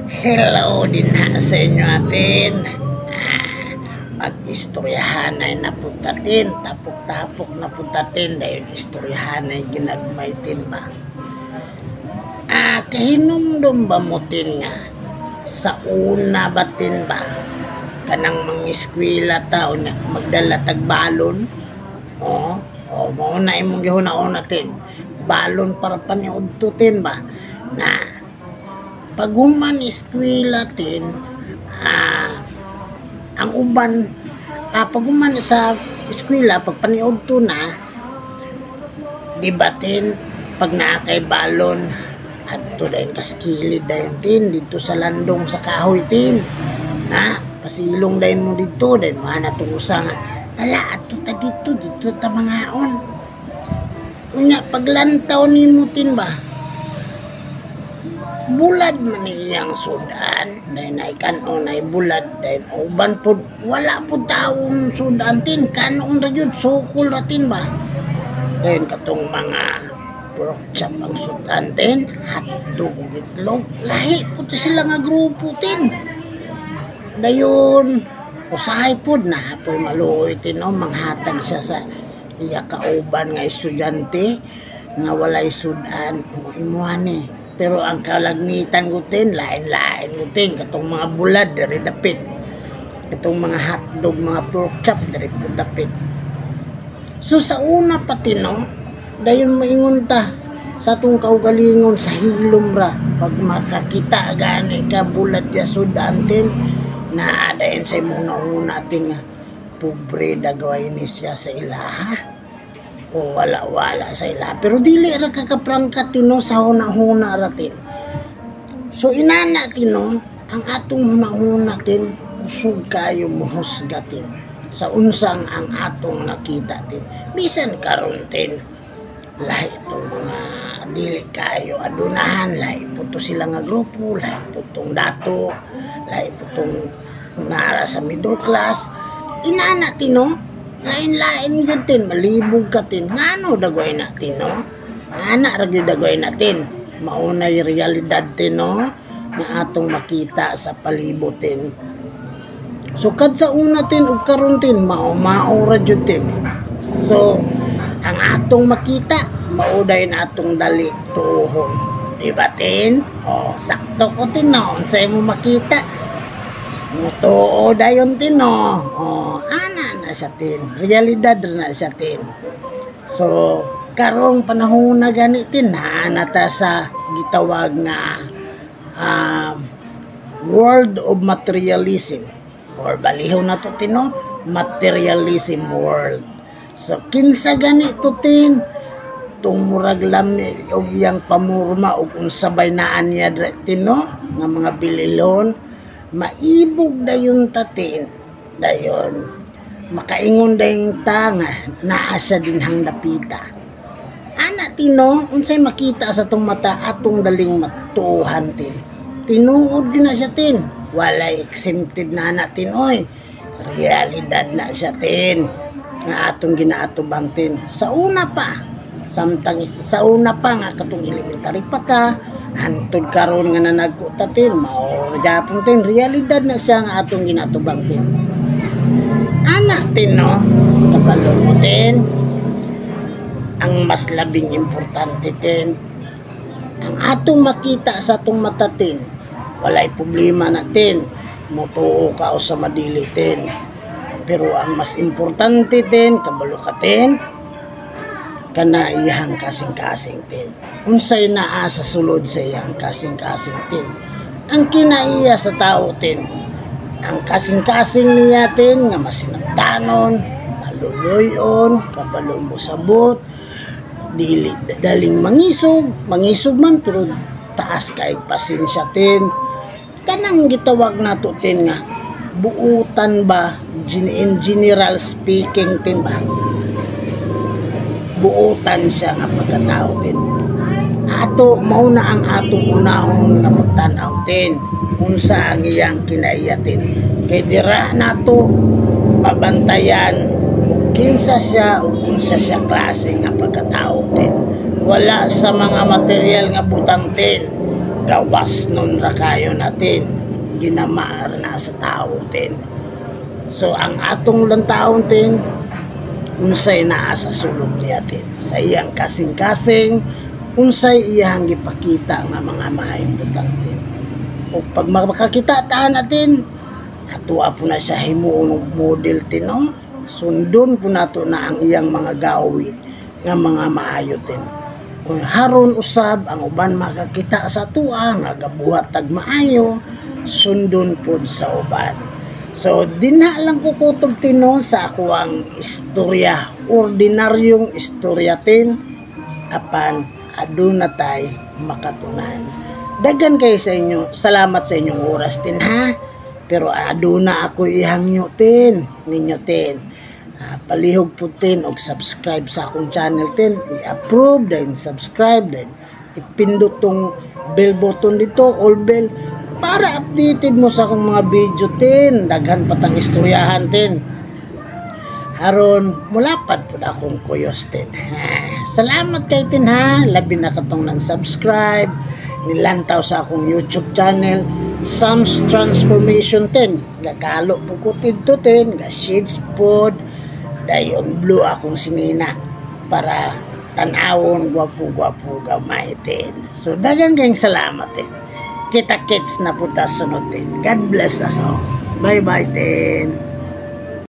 Hello din ha sa inyo atin. Mag-istoryahanay na putatin, tapok-tapok na putatin, dahil istoryahanay ginagmay tin ba. Kahinumdum ba mo tin nga sa una ba tin ba kanang mga eskwela ta na magdala tag balon? Oh, oh, mao na imong gihuna-una tin. Balon para paniudto tin ba? Na pag human eskwela tin, ang uban, pag human sa eskwela, pag paniudto na, di ba tin, pag naa kay balon, adto dayon kaskilid dayon tin, didto sa landong sa kahoy tin, na, pasilong dayon mo didto, dayon mga natong usa nga, tala, adto ta didto, didto ta mangaon. Unya, paglantaw nimo tin ba, bulad man iyang sudan, dahil na kanon ay bulad, dahil uban pod, wala pod taon sudan tin, kanon ra gyud, sukol ra tin ba. Dahil katong mga pork chop ang sudan tin, hotdog ug itlog, lahi pod to sila nga grupo tin. Dayon, usahay pod na hapoy maluoy tin, no, manghatag siya sa iya kauban nga estudyante nga walay sudan, o imuha ni. Pero ang kalagmitan ko tin, lain-lain ko tin, katong mga bulad diri dapit, katong mga hotdog, mga pork chop diri pud dapit. So sa una pa tin, no, dayon maingon ta sa atong kaugalingon sa hilom ra, pag makakita gani ka bulad ya sudan tin, na dayon sa imong una tin nga pobre dagway ni siya sa ilaha o wala-wala sa ila. Pero dili ra ka kaprangka tino sa huna-huna ra tin. So inana tino, ang atong huna-huna tin, kusog kayo mohusga tin sa unsang ang atong nakita tin. Bisan karon tin, lahi itong mga dili kayo adunahan, lahi po to sila nga grupo, lahi po tong dato, lahi po tong nara sa middle class. Inana tino, lain-lain gyud tin, malibog ka tin. Ngano dagway na tin, no? Ana ra gyud dagway na tin. Maunay realidad tin, no? Na atong makita sa palibot tin. So kad sa una tin ug karon tin, mao-mao ra gyud tin. So ang atong makita, mao day na atong dali tuohon. Di ba tin? O, sakto ko tin, no? Unsa imo makita, mutuo dayon tin, no? O, ana na siya tin. Realidad na siya tin. So, karong panahon na gani tin, naa na ta sa gitawag nga world of materialism. Or balihon na to tin, no? Materialism world. So, kinsa gani to tin? Tung murag lami og iyang pamurma og unsabay naan niya tin, no? Nga mga bililon, maibog dayon ta tin. Dayon makaingon dayon ta nga naa siya dinhang dapita. Ana tino, unsay makita sa tong mata atong daling matuohan tin. Tinuod gyud na siya tin. Walay exempted na na tin, oy. Realidad na siya tin nga atong ginaatubang tin. Sa una pa, samtang sa una pa nga katong elementary pa ta, hantod karon nga nanagko ta tin, mao gyapon tin, realidad na siya nga atong ginatubang tin. Ana tin, no, kabalo mo tin, ang mas labing importante tin, ang atong makita sa atong mata tin, walay problema na tin, mutuo ka o sa madili tin. Pero ang mas importante tin, kabalo ka tin, kana iyang kasing-kasing tin. Unsay naa sa sulod sa iyang kasing-kasing tin. Ang kinaiya sa tao tin, ang kasing-kasing niya tin nga masinabtanon, maluluyon, kabalo mo sabot, dili daling mangisog, mangisog man pero taas kay pasensya tin. Kanang gitawag nato tin nga buutan ba, in general speaking tin ba, buutan siya nga pagkatao tin. Ato mao na ang atong unahon nga pagtan-aw tin, unsa ang iyang kinaiya tin. Kay dira nato mabantayan ug kinsa siya ug unsa siya klase nga pagkatao tin. Wala sa mga material nga butang tin. Gawas nun ra kayo natin, ginama ra na sa tao tin. So ang atong lantawon tin, unsay naa sa sulod niya tin, sa iyang kasing-kasing, unsay iyang gipakita nga mga maayong butang tin. O pag makakita ta natin, atoa po na siya himuon og model tin, no? Sundon po nato na ang iyang mga gawi nga mga maayo tin. Kung haron usab ang uban makakita sa atoa nga gabuhat tag maayo, sundon pod sa uban. So dinha lang ko kutob tin, no, sa ako ang istorya, ordinaryong istorya tin, apan aduna tay makatunan. Daghan kay sa inyo, salamat sa inyong oras tin ha. Pero aduna ako ihangyo tin ninyo tin. Palihog po tin og subscribe sa akong channel tin, i-approve then subscribe, then ipindot tong bell button dito, all bell, para updated mo sa akong mga video tin. Daghan pa tang istoryahan tin, haron mulapad pud akong kuyos tin. Salamat kay tin ha, labi na katong nang subscribe, nilantaw sa akong YouTube channel, Sam's Transformation tin. Gakalo po ko tidto tin, ga shades pod, dayon blue akong sinina para tan-awon gwapo-gwapo gamay tin. So daghan kayong salamat tin. Kita kits na po ta sunod tin. God bless us all. Bye bye tin.